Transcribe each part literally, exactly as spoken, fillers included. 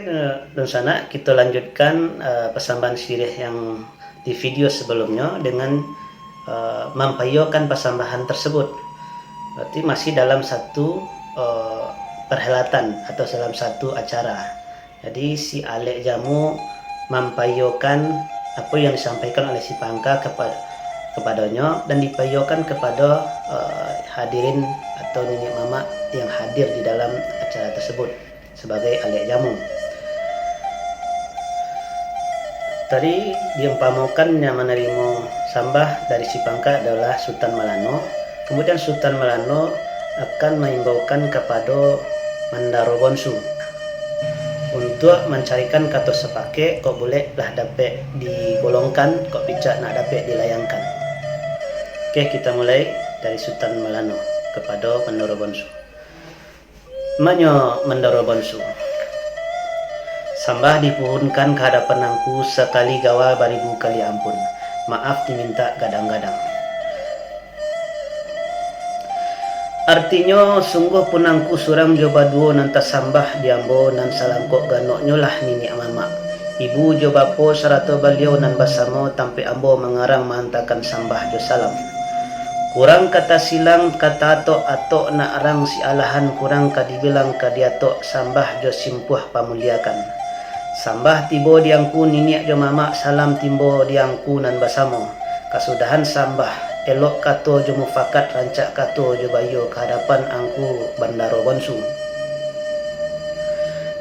Eh, dunsanak, kita lanjutkan, eh, persembahan siriah yang di video sebelumnya dengan, eh, mampaiyokan persembahan tersebut. Berarti masih dalam satu, eh, perhelatan atau dalam satu acara. Jadi, si alek jamu mampaiyokan apa yang disampaikan oleh si pangka kepa-, kepadanya dan dipaiyokan kepada, eh, hadirin atau niniak mamak yang hadir di dalam acara tersebut sebagai alek jamu. Tadi diumpamakan yang manarimo sambah dari si pangka adalah Sutan Malano. Kemudian Sutan Malano akan maimbaukan kapado Mandaro Bonsu untuak mancarikan kato sapakek, kok bulek lah dapek digolongkan, kok picak nak dapek dilayangkan. Oke, kita mulai dari Sutan Malano kapado Mandaro Bonsu. Manyo Mandaro Bonsu. Sambah dipuhunkan ka hadapan angku sakali gawa baribu kali ampun. Maaf dimintak gadang-gadang. Artinyo, sungguah pun angku surang jo baduo nan tasambah di ambo, nan salangkok ganoknyo lah niniak mamak, ibu jo bapo sarato baliau nan basamo tampek ambo mangarang maantakan sambah jo salam. Kurang ka tasilang ka taatok-atok nak rang si alahan, kurang ka dibilang ka diatok sambah jo simpuah pamuliakan. Sambah tibo di angku niniak jo mamak, salam tibo di angku nan basamo. Kasudahan sambah, elok kato jo mufakat, rancak kato jo baiyo ka hadapan angku Bandaro Bonsu.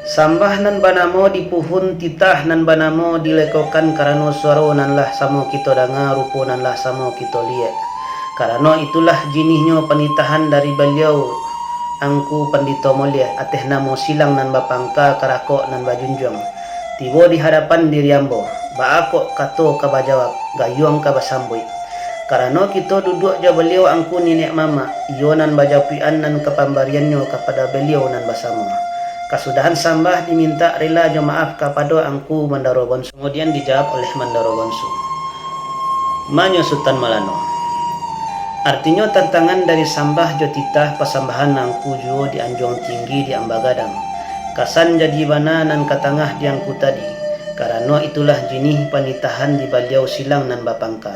Sambah nan banamo dipuhun, titah nan banamo dilekokan, karano suaro nan lah samo kito danga, rupo nan lah samo kito liek. Karano itulah jinihnyo panitahan dari baliau, Angku Pandito Moliah, ateh namo silang nan bapangka, karakok nan bajunjuang, tibo di hadapan diri ambo. Baa kok kato ka bajawab, gayuang ka basambuik? Karano kito duduak jo baliau angku niniak mamak, iyo nan bajapuikan nan kapambariannyo kapado baliau nan basamo. Kasudahan sambah dimintak rila jo maaf kapado Angku Mandaro Bonsu. Kamudian dijawab oleh Mandaro Bonsu, manyo Sutan Malano. Artinyo tantangan dari sambah jo titah pasambahan angku juo di anjuang tinggi di amba gadang. Kasan jadi bana nan ka tangah di angku tadi, karano itulah jinih panitahan di baliau silang nan bapangka,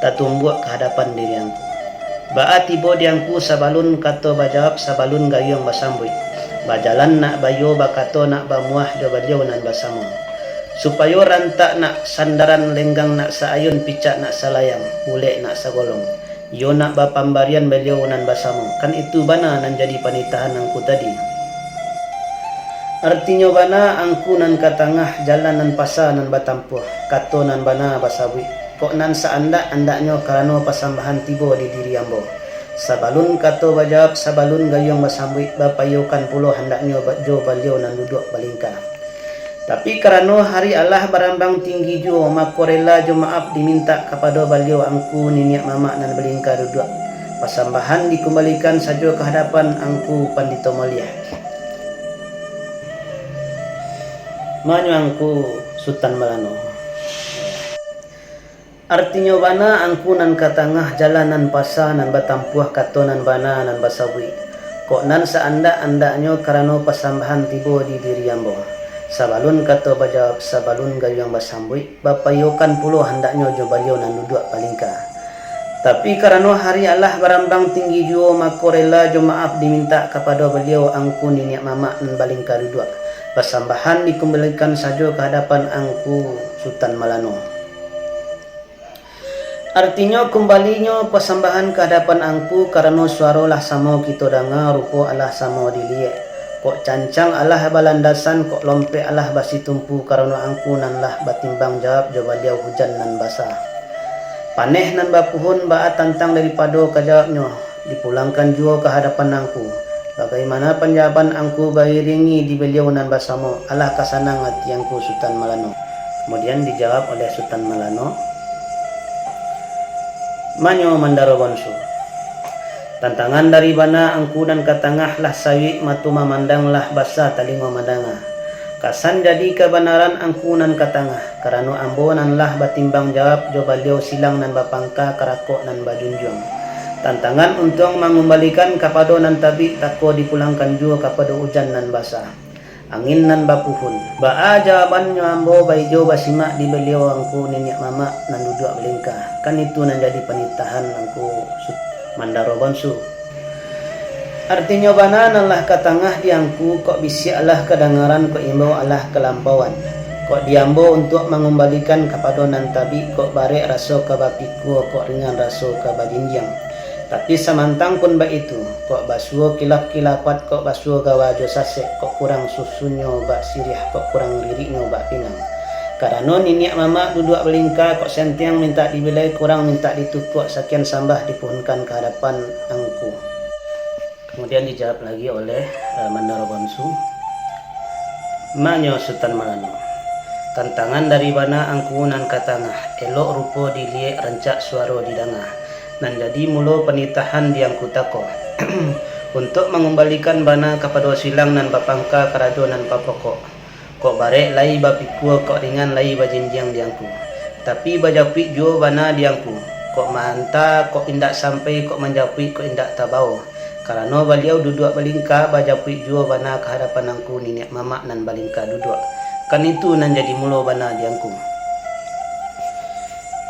tatumbuak ka hadapan diri angku. Baa tibo di angku sabalun kato bajawab, sabalun gayuang basambuik. Bajalan nak baiyo, bakato nak bamuah jo baliau nan basamo. Supayo rantak nak sandaran, lenggang nak saayun, picak nak salayang, bulek nak sagolong. Iyo nak bapambarian baliau nan basamo. Kan itu bana nan jadi panitahan angku tadi. Artinyo bana angku nan ka tangah, jalan nan pasa nan batampuah, kato nan bana basabuik. Kok nan saandak-andaknyo karano pasambahan tibo di diri ambo. Sabalun kato bajawab, sabalun gayuang basambuik, bapaiyokan pulo handaknyo ba-, jo baliau nan duduak balingka. Tapi karano hari alah barambang tinggi juo, mako rela jo maaf dimintak kapado baliau angku niniak mamak nan balingka duduak. Pasambahan dikumbalikan sajo ka hadapan Angku Pandito Moliah. Manyo Angku Sutan Malano. Artinyo bana angku nan ka tangah, jalan nan pasa nan batampuah, kato nan bana nan basabuik. Kok nan saandak-andaknyo karano pasambahan tibo di diri ambo. Sabalun kato bajawab, sabalun gayuang basambuik, bapaiyokan pulo handaknyo jo baliau nan duduak balingka. Tapi karano hari alah barambang tinggi juo, mako rela jo maaf dimintak kapado baliau angku niniak mamak nan balingka duduak. Pasambahan dikumbalikan sajo ka hadapan Angku Sutan Malano. Artinyo, kumbalinyo pasambahan ka hadapan angku, karano suaro lah samo kito danga, rupo alah samo diliek. Kok cancang alah balandasan, kok lompek alah basitumpu, karano angku nan lah batimbang jawab jo baliau hujan nan basa. Paneh nan bapuhun, baa tantang daripado ka jawabnyo, dipulangkan juo ka hadapan angku. Bagaimana panjawaban angku bairingi di baliau nan basamo, alah ka sanang ati angku Sutan Malano. Kamudian dijawab oleh Sutan Malano, manyo Mandaro Bonsu. Tantangan dari bana angku nan ka tangah lah sawik mato mamandang, lah basa talingo mandanga. Kasan jadi kabanaran angku nan ka tangah, karano ambo nan lah batimbang jawab jo baliau silang nan bapangka, karakok nan bajunjuang. Tantangan untuang mangumbalikan kapado nan tabik, tako dipulangkan juo kapado ujan nan basa. angin nan bapuhun. Baa jawabannyo ambo baijo basimak di baliau angku niniak mamak nan duduak balingka. Kan itu nan jadi panitahan angku Su-, Mandaro Bonsu. Artinyo bana nan lah ka tangah di angku, kok bisiak alah kadangaran, kok imbau alah kalampauan. Kok di ambo untuak mangumbalikan kapado nan tabik, kok barek raso ka bapikua, kok ringan raso ka bajinjiang. Tapi samantang pun baitu, kok basuo kilaf-kilafat, kok basuo gawa jo sasek, kok kurang susunyo bak siriah, kok kurang ririknyo bak pinang. Karano niniak mamak duduak balingka, kok sentiang mintak dibilai, kurang mintak ditukuak, sakian sambah dipuhunkan ka hadapan angku. Kemudian dijawab lagi oleh, eh, Mandaro Bonsu, "Manyo Sutan Malano, tantangan dari bana angku nan ka tangah, elok rupo diliek, rancak suaro didanga, nan jadi mulo panitahan di angku tako, untuak mangumbalikan bana kapado silang nan bapangka karajo nan bapokok. Kok barek lai bapikua, kok ringan lai bajinjiang di angku. Tapi bajapuik juo bana di angku. Kok maanta, kok indak sampai, kok manjapuik, kok indak tabao. Karano baliau duduak balingka, bajapuik juo bana ka hadapan angku niniak mamak nan balingka duduak. Kan itu nan jadi mulo bana di angku.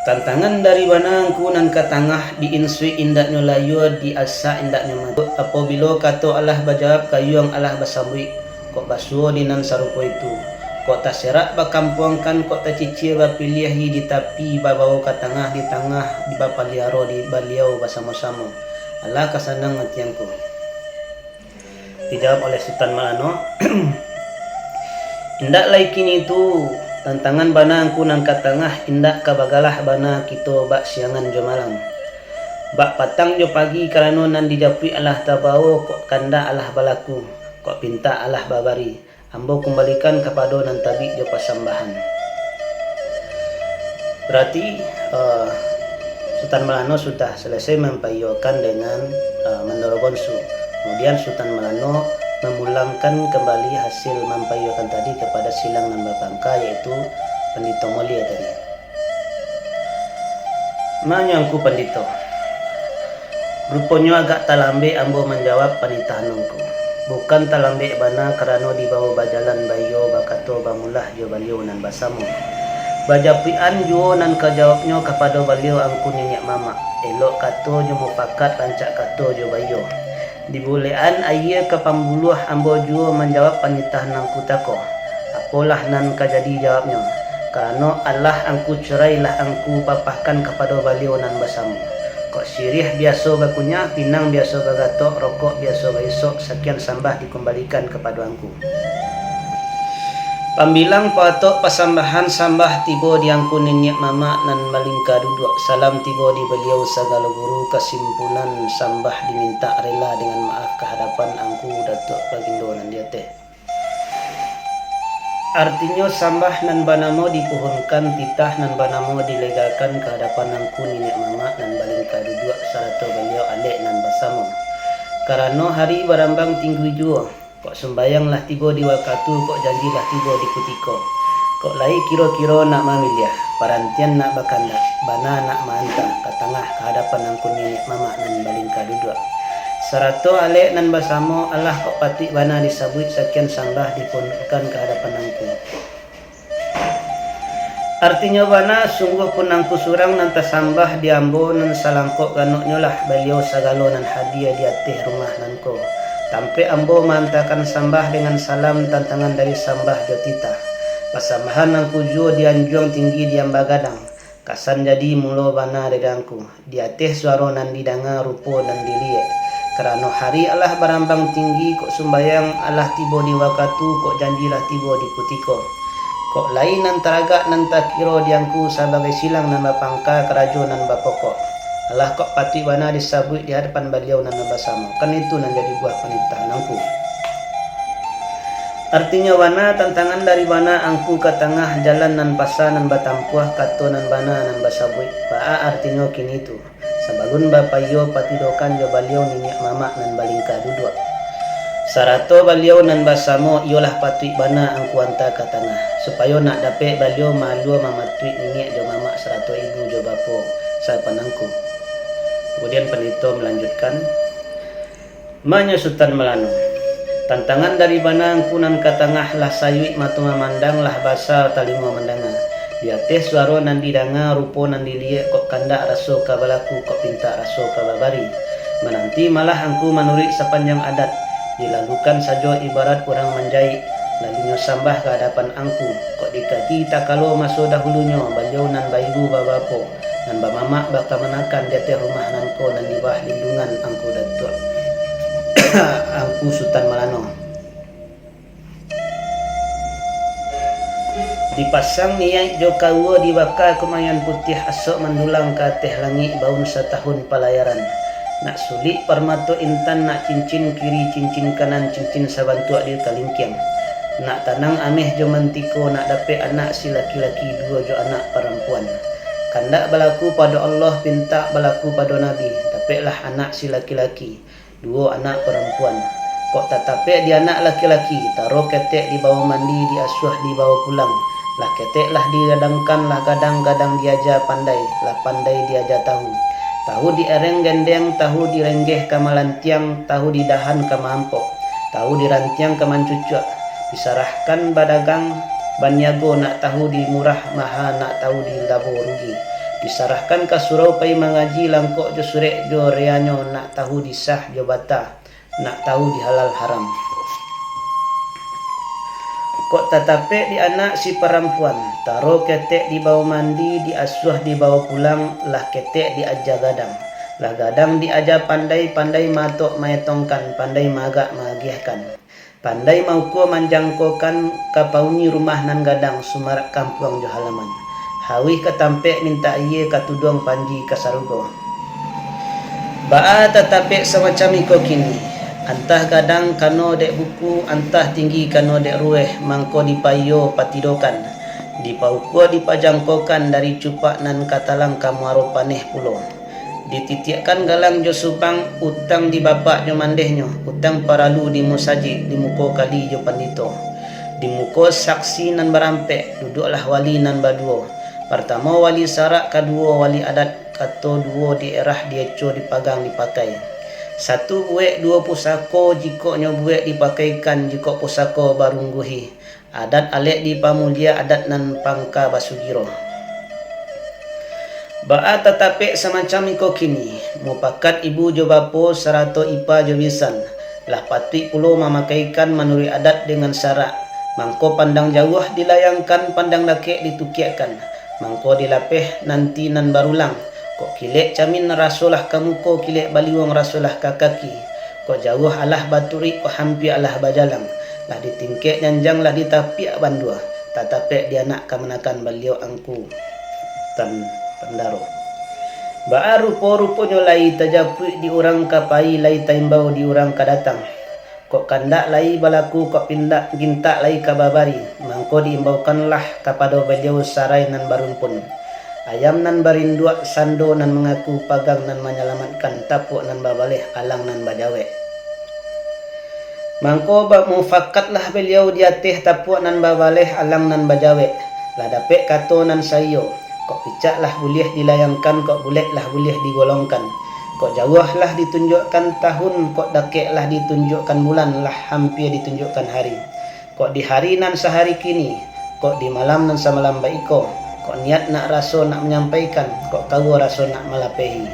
Tantangan dari bana angku nan ka tangah, diinsuik indaknyo layua, diasak indaknyo matuak. Apobilo kato alah bajawab, kayuang alah basambuik. Kok basuo di nan sarupo itu. Kok taserak bakampuangkan, kok tacicia bapiliahi, di tapi babao ka tangah, di tangah bapaliaro di baliau basamo-samo. Alah ka sanang ati angku." Dijawab oleh Sutan Malano, "Indak lai kini tu, tantangan bana angku nan ka tangah, indak ka bagalah bana kito bak siangan jo malam, bak patang jo pagi, karano nan dijapuik alah tabao, kok kandak alah balaku, kok pintak alah babari. Ambo kumbalikan kapado nan tabik jo pasambahan." Berarti, eh, Sutan Malano sudah selesai mampaiyokan dengan, eh, Mandaro Bonsu. Kemudian Sutan Malano mamulangkan kambali hasil mampaiyokan tadi kapado silang nan bapangka, yaitu Pandito Mulia tadi. "Manyo angku Pandito, ruponyo agak talambek ambo manjawab panitahan angku. Bukan talambek bana, karano dibao bajalan baiyo bakato bamulah jo baliau nan basamo. Bajapuikan juo nan ka jawabnyo kapado baliau angku niniak mamak. Elok kato jo mufakat, rancak kato jo baiyo. Dibulekan aia ka pambuluah, ambo juo manjawab panitahan angku tako. Apolah nan ka jadi jawabnyo? Karano alah angku cerai, lah angku papahkan kapado baliau nan basamo. Kok siriah biaso bakunyah, pinang biaso bagatok, rokok biaso baisok, sakian sambah dikumbalikan kapado angku." Pambilang patok pasambahan sambah tibo di angku niniak mamak nan balingka duduak, salam tibo di baliau sagalo guru, kasimpulan sambah dimintak rela dengan maaf ka hadapan angku Datuak Bagindo nan di ateh. Artinyo sambah nan banamo dipuhunkan, titah nan banamo dilegakan ka hadapan angku niniak mamak nan balingka duduak sarato baliau alek nan basamo. Karano hari barambang tinggi juo, kok sumbayang lah tibo di wakatu, kok janji lah tibo di kutiko. Kok lai kiro-kiro nak mamiliah, parantian nak bakandak, bana nak maanta ka tangah ka hadapan angku niniak mamak nan balingka duduak. Sarato alek nan basamo, alah kok patuik bana disabuik, sakian sambah dipuhunkan ka hadapan angku. Artinyo bana, sungguah pun angku surang nan tasambah di ambo, nan salangkok ganoknyo lah baliau sagalo nan hadia di ateh rumah nan ko. Tampek ambo maantakan sambah dengan salam, tantangan dari sambah jo titah. Pasambahan angku juo dianjuang tinggi diamba gadang. Kasan jadi mulo bana dari angku. Di ateh suaro nan didanga, rupo nan diliek. Karano hari alah barambang tinggi, kok sumbayang alah tibo di wakatu, kok janji lah tibo di kutiko. Kok lai nan taragak nan takiro di angku sabagai silang nan bapangka karajo nan bapokok. Alah kok patuik bana disabuik di hadapan baliau nan basamo. Kan itu nan jadi buah panitahan angku. Artinyo bana, tantangan dari bana angku ka tangah, jalan nan pasa nan batampuah, kato nan bana nan basabuik. Baa artinyo kini tu? Sabalun bapaiyo, patidokan jo baliau niniak mamak nan balingka duduak. Sarato baliau nan basamo, iyolah patuik bana angku anta ka tangah, supayo nak dapek baliau maalua mamatuik niniak jo mamak sarato ibu jo bapo sapan angku. Kemudian pandito malanjutkan, Manyo Sutan Malano, Tantangan dari bana angku nan ka tangah, lah sayuik mato mamandang, lah basa talingo mandanga. Di ateh suaro nan didanga, rupo nan diliek, kok kandak raso ka balaku, kok pintak raso ka babari. Mananti malah angku manuruik sapanjang adat, dilalukan sajo ibarat urang manjaik, lalunyo sambah ka adapan angku, kok dikaji takalo maso dahulunyo, baliau nan baibu babapo, nan bamamak bakamanakan di ateh rumah nan ko nan di bawah lindungan angku Datuak, angku Sutan Malano. Dipasang niaik jo kaua, dibaka kumayan putiah, asok mandulang ka ateh langik, baun satahun palayaran. Nak sulik parmato intan, nak cincin kiri, cincin kanan, cincin sabantuak di kalingkiang. Nak tanang ameh jo mantiko, nak dapek anak si laki-laki, duo jo anak parampuan. Kandak balaku pado Allah, pintak balaku pado Nabi, dapeklah anak si laki-laki, duo anak parampuan. Kok tatapek di anak laki-laki, taro ketek dibawo mandi, diasuah dibawo pulang. Lah ketek lah digadangkan, lah gadang-gadang diaja pandai, lah pandai diaja tahu. Tahu diereng gendeng, tahu direnggeh ka malantiang, tahu didahan ka maampok, tahu dirantiang ka mancucuak. Disarahkan badagang, baniago, nak tahu dimurah maha, nak tahu dilabo rugi. Disarahkan ka surau pai mangaji, langkok jo surek jo reanyo, nak tahu disah jo bata, nak tahu dihalal haram. Kok tatapek di anak si parampuan, taro ketek dibawo mandi, diasuah dibawo pulang, lah ketek diaja gadang, lah gadang diaja pandai, pandai maatok maetongkan, pandai maagak maagiahkan, pandai maukua manjangkokan, ka pauni rumah nan gadang, sumarak kampuang jo halaman. Hauih ka tampek mintak aia, ka tuduang panji ka sarugo. Baa tatapek samacam iko kini, antah gadang kano dek buku, antah tinggi kano dek rueh, mangko dipaiyo patidokan, dipaukua dipajangkokan, dari cupak nan ka talang ka muaro paneh pulo. Dititiakkan galang jo subang, utang di bapak jo mandehnyo, utang paralu di musajik, di muko kali jo pandito, di muko saksi nan barampek, duduaklah wali nan baduo. Partamo wali sarak, kaduo wali adat, kato duo di erah, dieco dipagang dipakai. Satu buek duo pusako, jikok nyo buek dipakaikan, jikok pusako barungguhi. Adat alek dipamulia, adat nan pangka basugiro. Baa tatapek samacam iko kini, mupakat ibu jo bapo, sarato ipa jo bisan, lah patuik pulo mamakaikan manuruik adat dengan sarak. Mangko pandang jauah dilayangkan, pandang dakek ditukiakkan. Mangko dilapeh nanti nan barulang. Kok kilek camin rasolah ka muko, kilek baliuang rasolah ka kaki. Kok jauah alah baturuik, kok hampia alah bajalang. Lah ditingkek janjang, lah ditapiak bandua, tatapek di anak kamanakan baliau angku Tan Pandaro. Baa rupo-ruponyo lai tajapuik di urang ka pai, lai taimbau di urang ka datang. Kok kandak lai balaku, kok pindak gintak lai ka babari, mangko diimbaukanlah kapado baliau sarai nan barumpun, ayam nan barinduak, sando nan mangaku, pagang nan manyalamatkan, tapuak nan babaleh, alang nan bajawek. Mangko bamufakatlah baliau di ateh tapuak nan babaleh, alang nan bajawek, lah dapek kato nan saiyo. Kok picak lah buliah dilayangkan, kok bulek lah buliah digolongkan. Kok jauah lah ditunjuakkan tahun, kok dakek lah ditunjuakkan bulan, lah hampia ditunjuakkan hari. Kok di hari nan sahari kini, kok di malam nan samalam baiko, kok niat nak raso nak manyampaikan, kok kaua raso nak malapehi.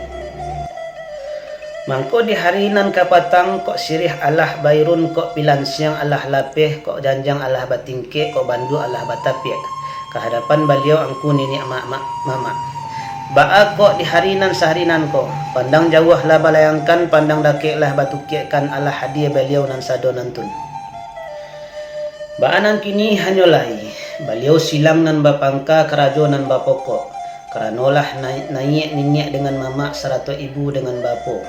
Mangko di hari nan kapatang, kok siriah alah bairun, kok pilansiang alah lapeh, kok janjang alah batingkek, kok banduak alah batapiak, ka hadapan baliau angku niniak mamak, mamak. Baa kok di hari nan sahari nan ko, pandang jauah lah balayangkan, pandang dakek lah batukiakkan, alah hadia baliau nan sado nantun. Baa nan kini hanyo lai, baliau silang nan bapangka, karajo nan bapokok, karano lah nai-, naiak niniak dengan mamak, sarato ibu dengan bapo,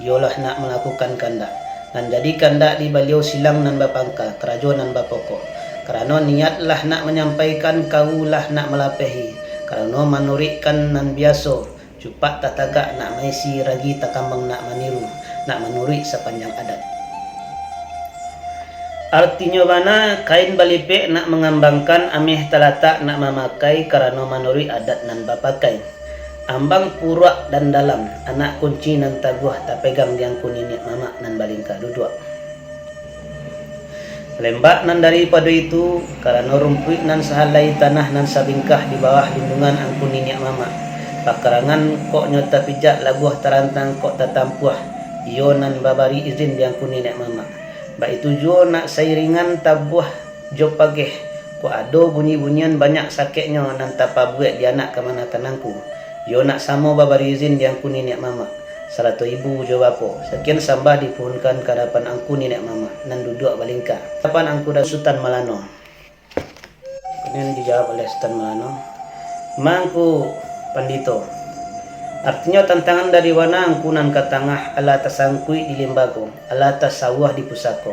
iyolah nak malakukan kandak. Nan jadi kandak di baliau silang nan bapangka, karajo nan bapokok, karano niat lah nak manyampaikan, kaua lah nak malapehi, karano manuruikkan nan biaso, cupak tatagak nak maisi, ragi takambang nak maniru, nak manuruik sapanjang adat. Artinyo bana, kain balipek nak mangambangkan, ameh talatak nak mamakai, karano manuruik adat nan bapakai. Ambang puruak dan dalam, anak kunci nan taguah, tapegang di angku niniak mamak nan balingka duduak. Lembak nan daripado itu, karano rumpuik nan sahalai tanah nan sabingkah di bawah lindungan angku niniak mamak. Pakarangan kok nyo tapijak, labuah tarantang kok tatampuah, iyo nan babari izin di angku niniak mamak. Baitu juo nak sairingan tabuah jo pageh, kok ado bunyi-bunyian banyak sakeknyo nan tapabuek di anak kamanakan angku. Iyo nak samo babari izin di angku niniak mamak, sarato ibu jo bapo. Sakian sambah dipuhunkan ka hadapan angku niniak mamak nan duduak balingka. Hadapan angku dan Sutan Malano. Kemudian dijawab oleh Sutan Malano, "Mangku Pandito, artinyo tantangan dari bana angku nan ka tangah alah tasangkuik di limbago, alah tasawuah di pusako.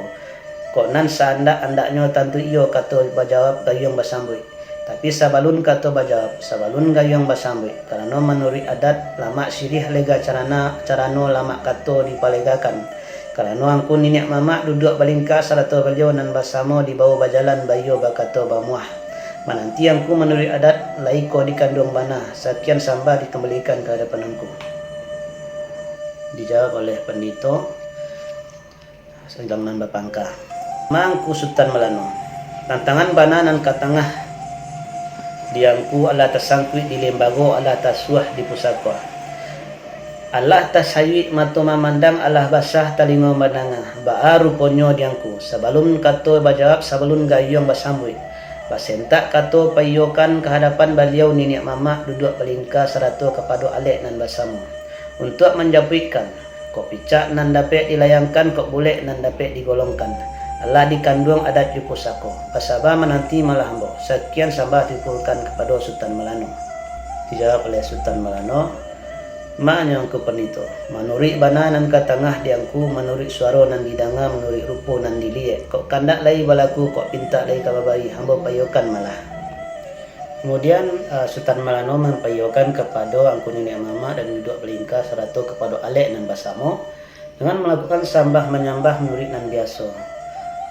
Kok nan saandak-andaknyo tantu iyo kato bajawab gayuang basambuik. Tapi sabalun kato bajawab, sabalun gayuang basambuik, karano manuruik adat, lamak siriah lega carana, carano lamak kato dipalegakan. Karano angku niniak mamak duduak balingka sarato baliau nan basamo dibawo bajalan, baiyo bakato bamuah. Mananti angku manuruik adat, lai ko dikanduang bana, sakian sambah dikambalikan ka hadapan angku." Dijawab oleh Pandito, Silang nan bapangka, "Mangku Sutan Malano, tantangan bana nan ka tangah di angku alah tasangkuik di limbago, alah tasuah di pusako. Alah tasayuik mato mamandang, alah basah talingo mandanga. Baa ruponyo di angku, sabalun kato bajawab, sabalun gayuang basambuik, basentak kato paiyokan ka hadapan baliau niniak mamak duduak balingka sarato kapado alek nan basamo. Untuak manjapuikkan, kok picak nan dapek dilayangkan, kok bulek nan dapek digolongkan. Alah dikanduang adat jo pusako. Basaba mananti malah ambo." Sakian sambah dituturkan kapado Sutan Malano. Dijawab oleh Sutan Malano, "Mano angku Pandito, manuruik bana nan ka tangah di angku, manuruik suaro nan didanga, manuruik rupo nan diliek, kok kandak lai balaku, kok pintak lai ka babari, ambo paiyokan malah." Kemudian, eh, Sutan Malano mampaiyokan kapado angku niniak mamak dan duduak balingka sarato kapado alek nan basamo, dengan malakukan sambah manyambah manuruik nan biaso.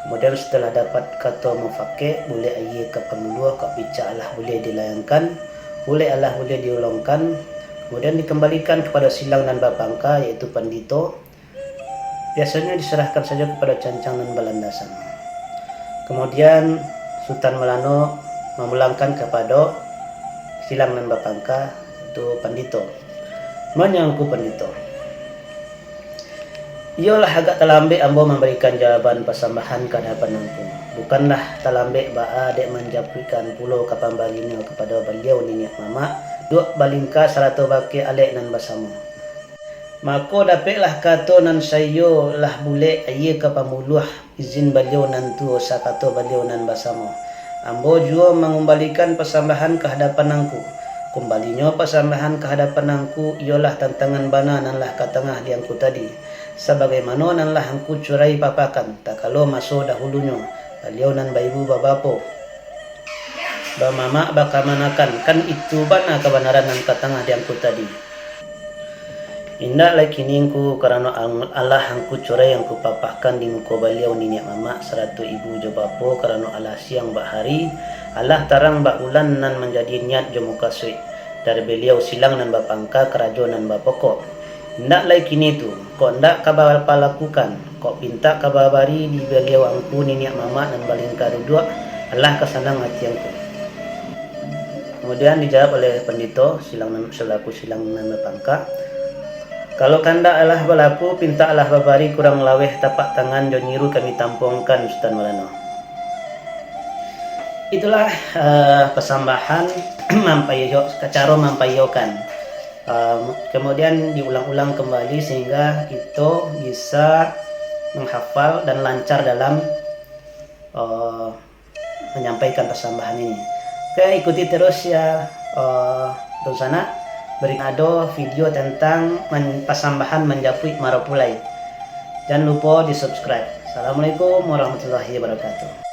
Kemudian, setelah dapat kato mufakek, bulek aia ka pambuluah, kok picak alah buliah dilayangkan, bulek alah buliah diulongkan, kemudian dikambalikan kapado silang nan bapangka, yaitu Pandito, biasonyo diserahkan sajo kapado cancang nan balandasan. Kemudian, Sutan Malano mamulangkan kapado silang nan bapangka, tu Pandito, "Mano angku Pandito, iyolah agak talambek ambo mambarikan jawaban pasambahan ka hadapan angku. Bukanlah talambek baa dek manjapuikkan pulo ka pambalinyo kapado baliau niniak mamak, duduak balingka sarato bakeh alek nan basamo. Mako, dapeklah kato nan saiyo lah bulek aia ka pambuluah, izin baliau nan tuo sakato baliau nan basamo. Ambo juo mangumbalikan pasambahan ka hadapan angku. Kumbalinyo pasambahan ka hadapan angku, iyolah tantangan bana nan lah ka tangah di angku tadi, sabagaimano nan lah angku curai papakan, takalo maso dahulunyo, baliau nan baibu babapo, bamamak bakamanakan, kan itu bana kabanaran nan ka tangah di angku tadi. Indak lai kini angku, karano ang-, alah angku curai angku papahkan di muko baliau niniak mamak sarato ibu jo bapo, karano alah siang bak hari, alah tarang bak bulan nan manjadi niat jo mukasuik dari baliau silang nan bapangka karajo nan bapokok. Indak lai kini tu, kok ndak ka bapalakukan, kok pintak ka babari di baliau angku niniak mamak nan balingka duduak, alah ka sanang ati angku." Kemudian dijawab oleh Pandito, silang nan, salaku silang nan bapangka, "Kalau kandak alah balaku, pintak alah babari, kurang laweh tapak tangan jo nyiru kami tampuangkan, Sutan Malano." Itulah, eh, pasambahan mampaiyo-, caro mampaiyokan. Eh, kemudian diulang-ulang kembali sehingga kito bisa menghafal dan lancar dalam, eh, menyampaikan pasambahan ini. Oke, ikuti terus ya, eh, dunsanak. Bari ado video tentang men-, pasambahan manjapuik marapulai. Jangan lupa di-subscribe. Assalamualaikum warahmatullahi wabarakatuh.